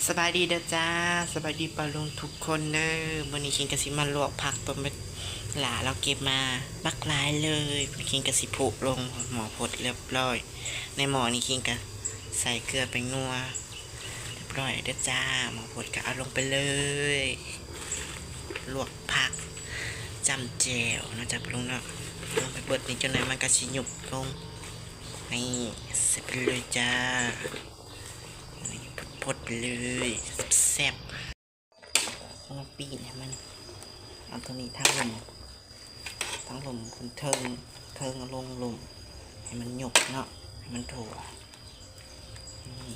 ສະບາຍດີເດີຈ້າ ສະບາຍດີປ້າລຸງທຸກຄົນເດີ. ມື້ນີ້ຄິງກະຊິມາລວກຜັກ ປາໝຶກຫຼ້າລາວເກັບມາບັກຫຼາຍເລີຍ. ຄິງກະຊິໂປະລົງໝໍ້ພົດລຽບລ້ອຍ. ໃນໝໍ້ນີ້ຄິງກະໃສ່ເກືອແປ້ງນົວລຽບລ້ອຍເດີຈ້າ. ໝໍ້ພົດກະເອົາລົງໄປເລີຍ. ລວກຜັກຈ້ຳແຈ່ວເນາະ ຈ້ຳລົງເນາະ ລົງໄປເບິດນີ້. ຈັກໜ້ອຍມັນກະຊິຍຸບລົງ. ນີ້ ໃສ່ໄປເລີຍຈ້າ. ນີ້ ພົດໆ ໄປເລີຍ ແຊບໆ. ເອົາປີ້ງໃຫ້ມັນ ເອົາໂຕນີ້ທາງລຸ່ມ ທາງລຸ່ມຂຶ້ນເທິງ ເທິງເອົາລົງລຸ່ມ ໃຫ້ມັນຍົກເນາະ ໃຫ້ມັນທົ່ວ. ນີ້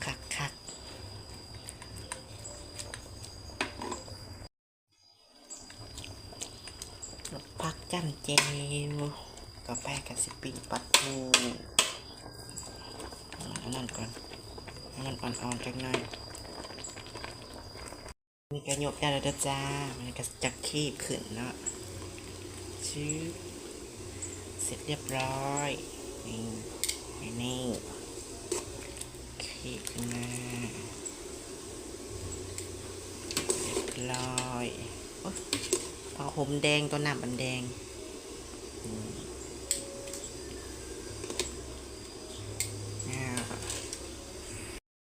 ຄັກໆ. ລວກຜັກຈ້ຳແຈ່ວ. ຕໍ່ໄປກະຊິປີ້ງປາທູ. ອັນນັ້ນກ່ອນ ໃຫ້ມັນອ່ອນໆ ຈັກໜ້ອຍ. ນີ້ກະຍົກໄດ້ແລ້ວເດີຈ້າ. ມັນກະຈະຄີບຂຶ້ນເນາະ. ຊຶບ ເສັດລຽບລ້ອຍ. ນີ້ ໃຫ້ນີ້ ຄີບຂຶ້ນມາ ລຽບລ້ອຍ. ໂອ້ຍ ຜ້າຫົ່ມແດງ ຕົວນ້ຳມັນແດງ.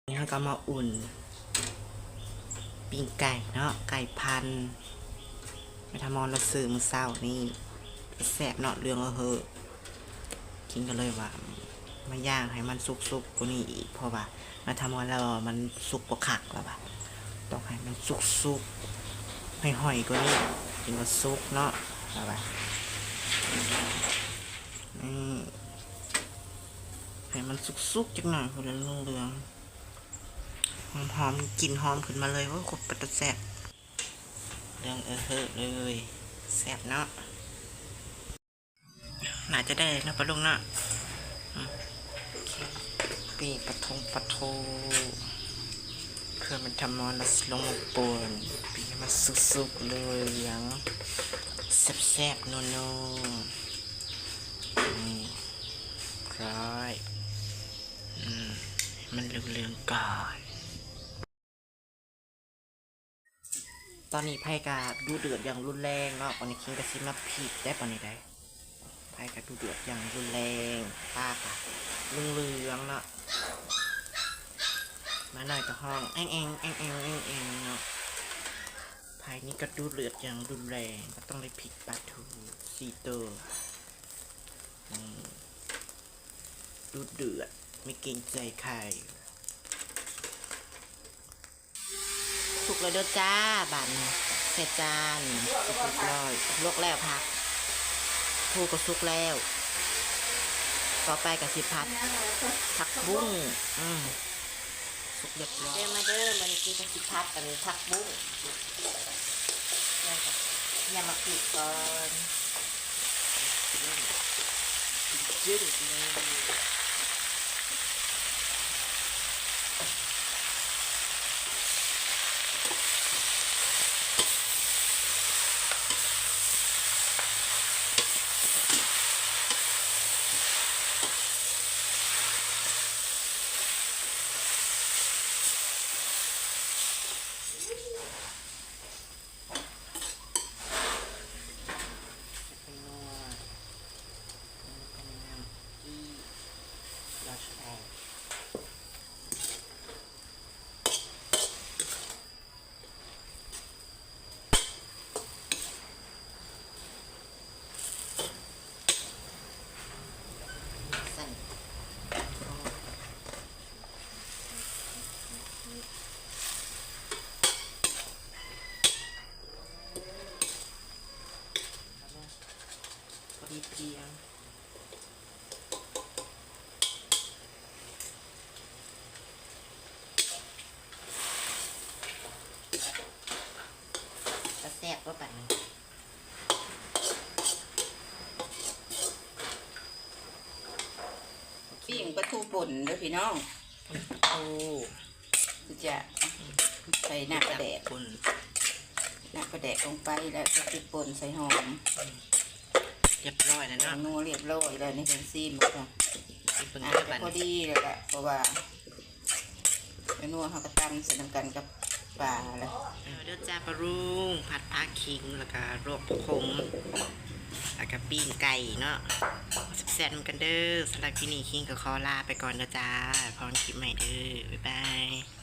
ນີ້ ເຮົາກະມາອຸ່ນປີ້ງໄກ່ເນາະ ໄກ່ພັນ ແມ່ທຳມອນລາວຊື້ມື້ເຊົ້ານີ້ ແຊບເນາະ ເຫຼືອງເຮີ. ຄິງກະເລີຍວ່າມາຍ່າງໃຫ້ມັນສຸກໆ ກວ່ານີ້ອີກ ເພາະວ່າແມ່ທຳມອນລາວວ່າມັນສຸກບໍ່ຄັກ ລາວວ່າຕ້ອງໃຫ້ມັນສຸກໆ ຫ້ອຍໆ ກວ່ານີ້ ຈຶ່ງວ່າສຸກເນາະ ລາວວ່າ. ນີ້ ໃຫ້ມັນສຸກໆ ຈັກໜ້ອຍພຸ້ນລະ ເຫຼືອງໆ ຫອມໆ ກິ່ນຫອມຂຶ້ນມາເລີຍ. ໂອ້ຍ ໂຄດເປັນຕາແຊບ ເຫຼືອງເອີເຮີເລີຍ ແຊບເນາະ. ໜ້າຈະໄດ້ເນາະ ປ້າລຸງເນາະ. ອືມ ປີ້ງປາທົງປາທູ ເພື່ອແມ່ທຳມອນລາວຊິລົງມາປົ່ນ ປີ້ງໃຫ້ມັນສຸກໆ ເຫຼືອງໆ ແຊບໆ ນົວໆ. ນີ້ ຮ້ອຍ ອືມ ໃຫ້ມັນເຫຼືອງໆ ກ່ອນ. ຕອນນີ້ໄຟກະດຸເດືອດຢ່າງຮຸນແຮງເນາະ. ບາດນີ້ຄິງກະຊິມາພິກໄດ້ ບາດນີ້ໄດ໋ ໄຟກະດຸເດືອດຢ່າງຮຸນແຮງ ປາກະເຫຼືອງໆ ເນາະ. ໝານ້ອຍກະຮ້ອງແອງໆ ແອງໆ ແອງໆ ເນາະ. ໄຟນີ້ກະດຸເດືອດຢ່າງຮຸນແຮງ ກະຕ້ອງໄດ້ພິກປາທູສີ່ໂຕ. ນີ້ ດຸເດືອດ ໄມ່ເກງໃຈໃຜ. ສຸກແລ້ວເດີຈ້າ ບາດນີ້ໃສ່ຈານ ສຸກຮຽບຮ້ອຍ. ລວກແລ້ວຜັກ ພູກະສຸກແລ້ວ. ຕໍ່ໄປກະຊິຜັດຜັກບຸ້ງ ອືມ ສຸກຮຽບຮ້ອຍ. ມາເດີ ມາເດີ ມື້ນີ້ກິນກະຊິຜັດອັນຜັກບຸ້ງ ແລ້ວກະ ຍຳໝາກພິກກ່ອນ. ພໍດີພຽງ. ຕາແຊບບໍ່ປານນີ້. ປີ້ງປາທູປົ່ນເດີພີ່ນ້ອງ. ໂອ້ ຈະໃສ່ນ້ຳປາແດກ ປ່ນ ນ້ຳປາແດກລົງໄປ ແລ້ວກະຊິປົ່ນໃສ່ຫອມ ອືມ ເ ຮຽບຮ້ອຍແລ້ວເນາະ ແປ້ງນົວຮຽບຮ້ອຍແລ້ວ ນີ້ເພິ່ນຊີມເບິ່ງ ຊີມເບິ່ງ ອ່າ ເດີບັດນີ້ ກະພໍດີແລ້ວລະ ເພາະວ່າແປ້ງນົວເຮົາກະຕຳໃສ່ນຳກັນກັບປາແລ້ວ ເດີຈ້າ ປ້າລຸງ ຜັດຜັກຂິງ ແລ້ວກະລວກຜັກຂົມ ແລ້ວກະປີ້ງໄກ່ເນາະ ແຊບໆນຳກັນເດີ. ສຳລັບຄລິບນີ້ ຂິງກະຂໍລາໄປກ່ອນເດີຈ້າ ພໍກັນຄລິບໃໝ່ເດີ ບາຍບາຍ.